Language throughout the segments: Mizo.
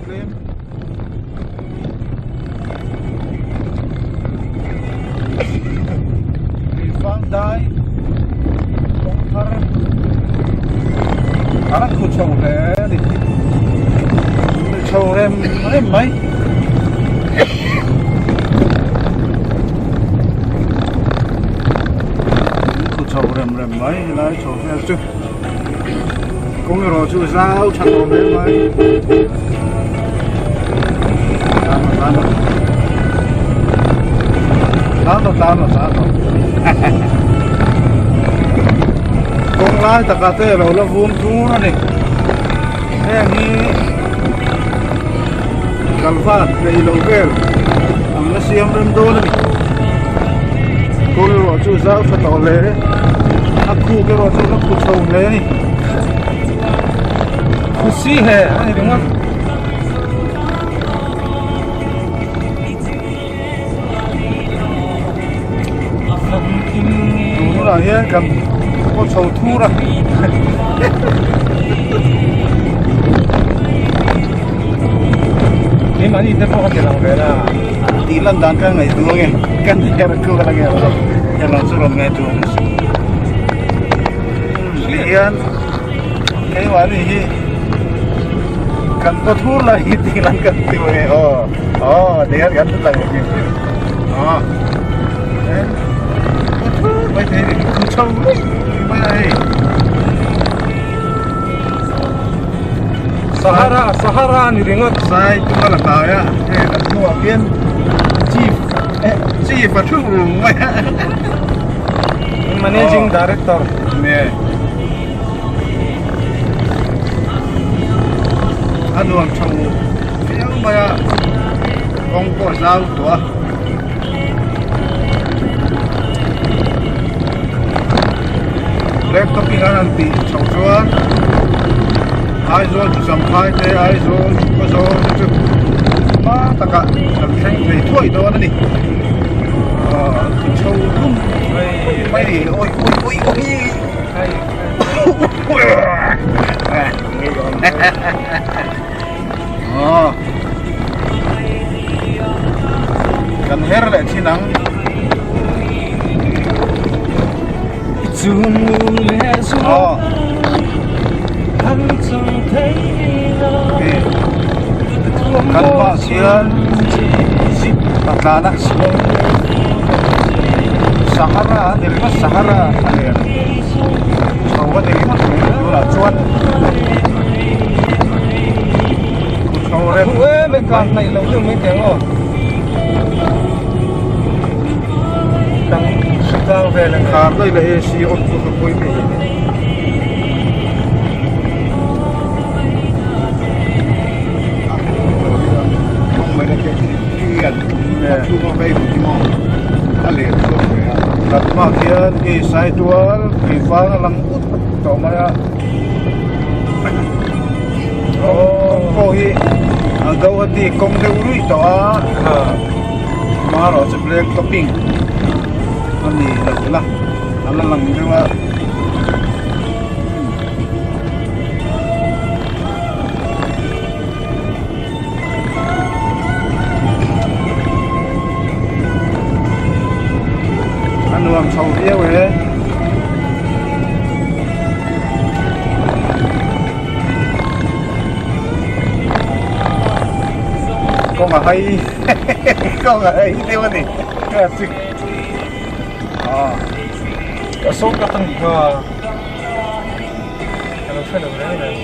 tlem. Tuifang dai kawng thar a la thu chho hle a ni. Chho rem rem mai. Thu chho rem rem mai helai chho vel chu. Kawng erawh chu zau tha tawh hle mai. Tlan rawh tlan rawh. Tlan rawh tlan rawh tlan rawh. Kawng lai takah te a lo la vum thur a ni. Heng hi kalvat peih loh vel ang la siam rem dawn a ni. Kawng erawh chu zau tha tawh hle. A khuk erawh chu la khu chho hle a ni. Khu si he a ni ringawt. Tunah hian kan kaw chho thur a. Keimahni te pawh ka ti lang ve la. Tih lan dan ka ngaihtuah nge kan her khu ka la nge lo heng ang chu rawn ngaihtuah ang ti hian keimahni hi kan kaw thur lai hi tih lan kan ti nge aw aw ti hian kan lang nge aw kaw thur mai thei ni khu chho mai mai a hei. Sahara Sahara a ni ringawt. Sai chu a la hnai a hei kan hnuah khian chief chief a thu rung mai a. Managing director. Nge. A nuam tho viau mai a kawng pawh a zau tawh a. Black topping an han tih chho chuan Aizawl chu Champhai te Aizawl chu Khawzawl te chu hma takah kan thleng thei thuai dawn a ni aaa chho rum mai mai awi awi awi aw kan her leh thin ang. Aw kan hmaah khian zip a tlan a sahara a ni ringawt sahara a lian chho a ni ringawt mai tunah chuan chho rem em em mai mai teh ang aw kan hritlang vel ang khar daih leh AC on chu ka pawi mai ni Kan hmaah khian hei saitual tuifang a lang ut tawh mai a. Kawng pawh hi a Guwahati kawng deuh ruih tawh a marawh chu black topping a ni lo la a la lang deuh a. A nuam chho viau e. Kawng a hai kawng a hai deuh a ni ka chi ah ka sawt ka tang kha ka lo hre lo reng reng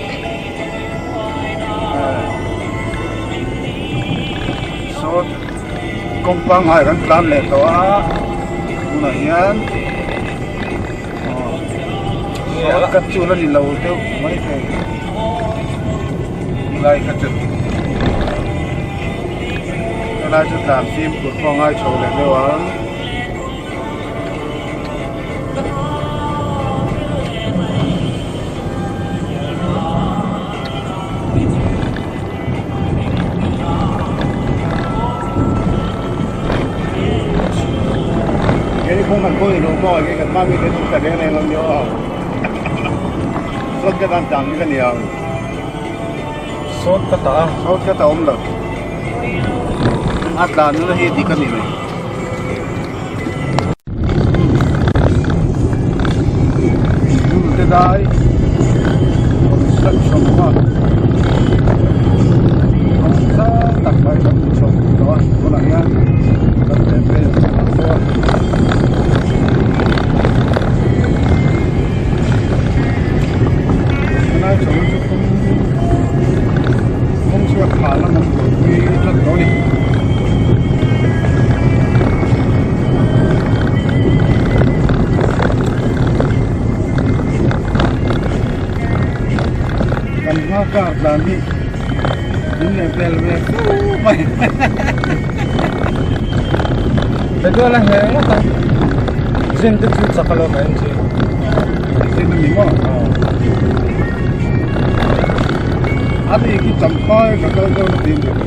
sawt kawng pangngai kan tlan leh tawh a tunah hian. Saw ka chu la ni lo deuh mai thei lai kha chu helai chu tlan fimkhur pawh a ngai chho leh deuh ang. Sawt ka tah a. Sawt ka tah awm lo. A tlanna hi dik a ni mai. Te dai construction a nasa tak mai kan hmu chho tawh a tunah hian kan chen phei ang tawh a. Helai chho hi chu kawng kawng chhuat phah lam an buaipui tlat tawh a ni. Kan hma car tlan hi min leh vel ve fu mai. Petrol a heh ngawt a, zin te chu chak alawm a engine. Engine a ni maw? A ni khi champhai ka kal dawn a ti ang deuh.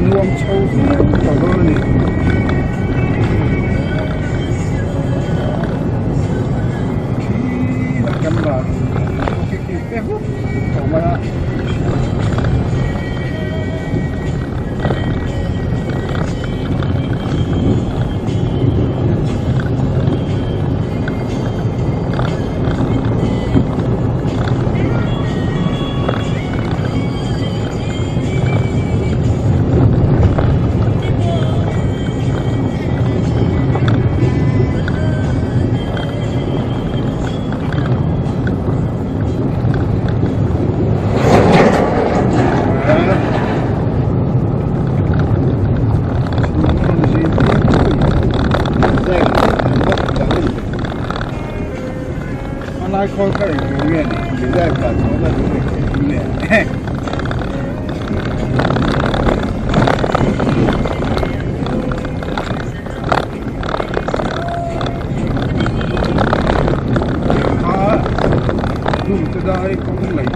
Nuam chho viau tawh dawn a ni. Khi a kan dah khi khi te huk tawh mai a. Lai khawl kha eng tur nge ni design tah chhuah na tur eng tur nge kha dum te dai kawng lei.